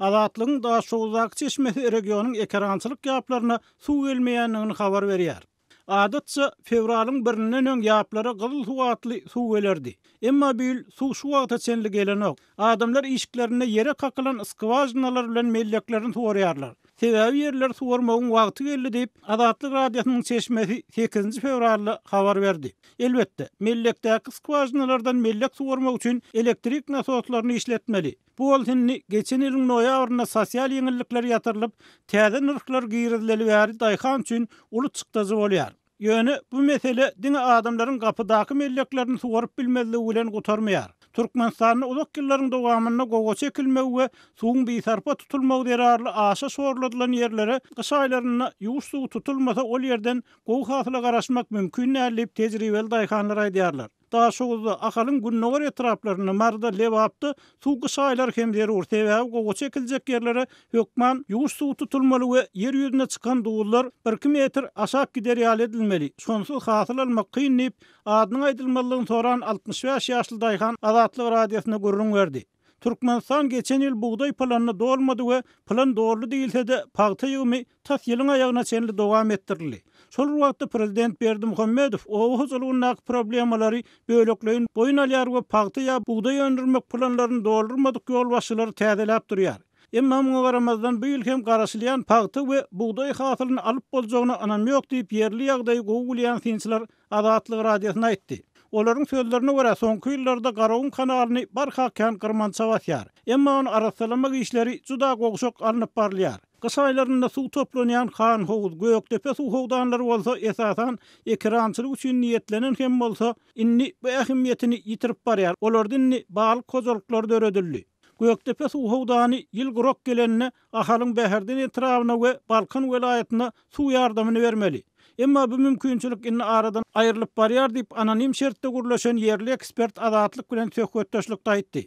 Azatlygyň Daşoguzdaky çeşmesi regionyň ekerançylyk ýaplaryna suw gelmeýändigini habar berýär. Adatça, fewralyň birinden öň ýaplara gyzyl suw atly suw gelerdi. Emma bu ýyl suw şu wagta çenli gelenok. Adamlar işiklerinde ýere kakylan skwažinalar bilen melleklerini suwarýarlar. Sebäbi ýerleri suwarmagyň wagty geldi diýip, Azatlyk Radiosynyň çeşmesi sekizinji fewralda habar berdi. Elbetde, mellekdäki skwažinalardan mellek suwarmak üçin elektrik nasoslaryny işletmeli. Bu bolsa indi geçen ýylyň noýabrynda sosial ýeňillikler ýatyrylyp, täze nyrhlar girizileli bäri daýhan üçin uly çykdajy bolýar. Ýöne bu mesele diňe adamlaryň gapydaky melleklerini suwaryp bilmezligi bilen gutarmaýar. Türkmenistanda uzak ýyllaryň dowamynda gowaça ekilmegi we suwuň bisarpa tutulmagy zerarly aşa şorladylan ýerlere gyş aýlarynda ýuwuş suwy tutulmasa ol ýerden gowy hasyla garaşmak mümkin däl diýip tejribeli daýhanlar aýdýarlar. Daşoguzda, Ahalyň gündogar etraplarynda, Maryda, Lebapda suw gyş aýlary hem zerur, sebäbi gowaça ekiljek ýerlere hökman ýuwuş suwy tutulmaly we ýer ýüzüne çykan duzlar birki metr aşak gider ýaly edilmeli, şonsuz hasyl almak kyn diýip, adynyň aýdylmazlygyny soran 65 ýaşly daýhan Azatlyk Radiosyna gürrüň berdi. Türkmenistan geçen ýyl bugdaý planyny dolmady we plan doldy diýilse-de, pagta ýygymy tas ýylyň aýagyna çenli dowam etdirildi. Şol bir wagtda prezident Berdimuhamedow oba hojalygyndaky problemalary bölekleýin boýun alýar we pagta ýa bugdaý öndürmek planlaryny doldurmadyk ýolbaşçylary täzeläp durýar. Emma muňa garamazdan bu ýyl hem garaşylýan pagta we bugdaý hasylyny alyp boljagyna ynam ýok diýip ýerli ýagdaýy gowy bilýän synçylar Azatlyk Radiosyna aýtdy. Olaryň sözlerine görä, soňky ýyllarda Garagum kanalyny barha kän gyrmança basýar. Emma ony arassalamak işleri juda gowşak alnyp barylýar. Gyş aýlarynda suw toplanýan Hanhowuz, Gökdepe suw howdanlary bolsa, esasan, ekerançylyk üçin niýetlenen hem bolsa, indi bu ähmiýetini ýitirip barýar, olarda indi balyk hojalyklary döredildi. Gökdepe suw howdany ýyl gurak gelende Ahalyň Bäherden etrabyna we Balkan welaýatyna suw ýardamyny bermeli. Emma bu mümkinçilik indi aradan aýrylyp barýar diýip, anonim şertde gürleşen ýerli ekspert Azatlyk bilen söhbetdeşlikde aýtdy.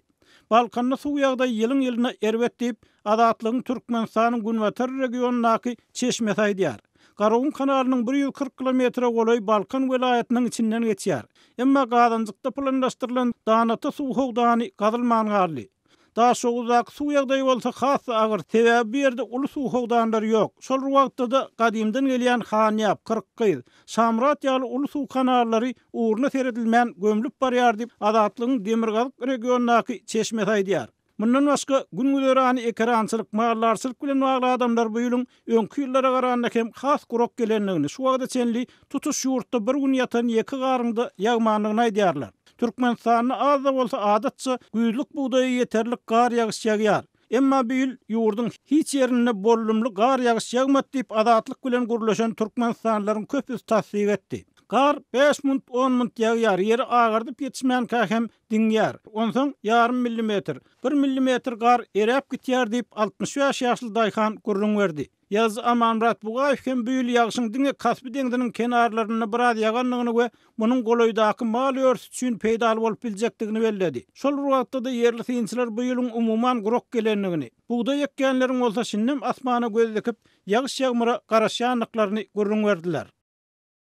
Balkanda suw ýagdaýy ýylyň-ýylyna erbet diýip, Azatlygyň Türkmenistanyň günbatar regionyndaky çeşmesi aýdýar. Garagum kanalynyň 140 kilometre golaýy Balkan welaýatynyň içinden geçýär. Emma Gazanjykda planlaşdyrylan Danata suw howdany gazylman galdy. Daşoguzdaky suw ýagdaýy bolsa has-da agyr, sebäbi bu ýerde uly suw howdanlary ýok. Şol bir wagtda-da gadymdan gelýän Hanýap, Kyrkgyz, Şamyrat ýaly uly suw kanallary ugruna seredilmän gömlüp barýar diýip, Azatlygyň demirgazyk regiondaky çeşmesi aýdýar. Mundan başga, gün-güzerany ekerançylyk, maldarçylyk bilen bagly adamlar bu ýylyň öňki ýyllara garanda hem has gurak gelendigini, şu wagta çenli tutuş ýurtda bir gün ýatan ýeke garyň-da ýagmandygyny aýdýarlar. Türkmenistanda az-da bolsa adatça güýzlük bugdaýa ýeterlik gar ýagyş ýagýar. Emma bu ýyl ýurduň hiç ýerinde bollumly gar ýagyş ýagmady diýip, Azatlyk bilen gürleşen türkmenistanlylaryň köpüsi tassyk etdi. Gar bäş munt, on munt ýagýar, ýeri agardyp ýetişmänkä hem diňýär. Onsoň ýarym millimetr, bir millimetr gar eräp gitýär diýip, 65 ýaşly daýhan gürrüň berdi. Ýazyjy Amanmyrat Bugaýew hem bu ýyl ýagşyň diňe Kaspi deňziniň kenarlarynda biraz ýagandygyny we munuň golaýdaky mal örüsi üçin peýdaly bolup biljekdigini belledi. Şol bir wagtda-da ýerli synçylar bu ýylyň umuman gurak gelendigini, bugdaý ekýänleriň bolsa şindem asmana göz dikip, ýagyş-ýagmyra garaşýandyklaryny gürrüň berdiler.